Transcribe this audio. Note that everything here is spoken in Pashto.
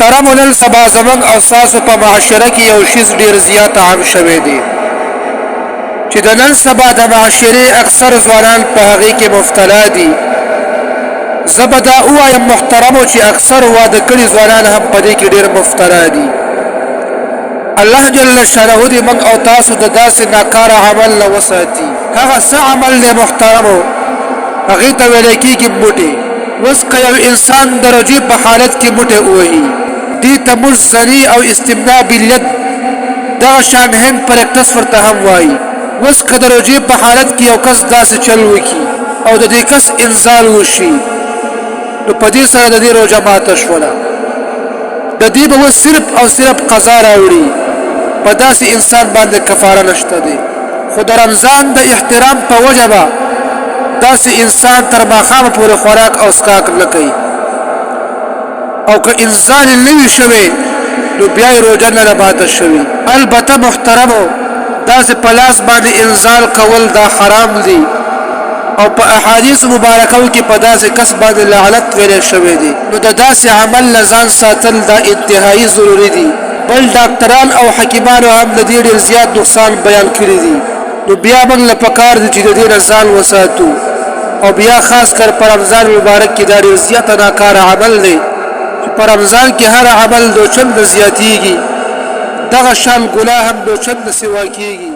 محترمو نن سبا زموږ او ستاسو په معاشره کې یو شیز ډیر زیات عام شوی دی چې د نن سبا د معاشرې اکثر ځوانان په هغې کې مبتلا دي. زه به دا ووایم محترمو چې اکثر واده کړي ځوانان هم په دې کې ډیر مبتلا دي. الله جل شانه دې موږ او تاسو د داسې ناکاره عمل نه وساتي. هغه څه عمل دی محترمو؟ هغې ته ویل کېږي موټی. اوس که یو انسان د رجوع په حالت کې موټی ووهي، دې ته موږ زني او استمناء بالید دغه شان هند پریکټس ورته هم وایي. اوس که د رجوع په حالت کې یو کس داسې چل وکړي او د دې کس انزال وشي، نو په دې سره د دې روژه ماته شوله. د دې به اوس صرف او صرف قضا راوړي، په داسې انسان باندې کفاره نشته دی. خو د رمضان د احترام په وجه به داسې انسان تر ماښامه پورې خوراک او څښاک نه کوي، او که انزال نه وي شوی نو بیا یې روژه نه ده ماته شوې. البته محترمو داسې په لاس باندې انزال کول دا حرام دي، او په احادیث مبارکو کې په داسې کس باندې لعنت ویل شوی دی، نو د داسې عمل نه ځان ساتل دا انتهایی ضروري دي. بل ډاکتران او حکیمانو هم د دې ډېر زیات نقصان بیان کړي دي، نو بیا موږ له پکار دي چې د دې نه ځان وساتو، او بیا خاص کر په رمضان مبارک کې دا ډېر زیاته ناکاره عمل دی چې په رمضان کې هر عمل دوچند زیاتیږي، دغه شان ګناه هم دوچند سوا کیږي.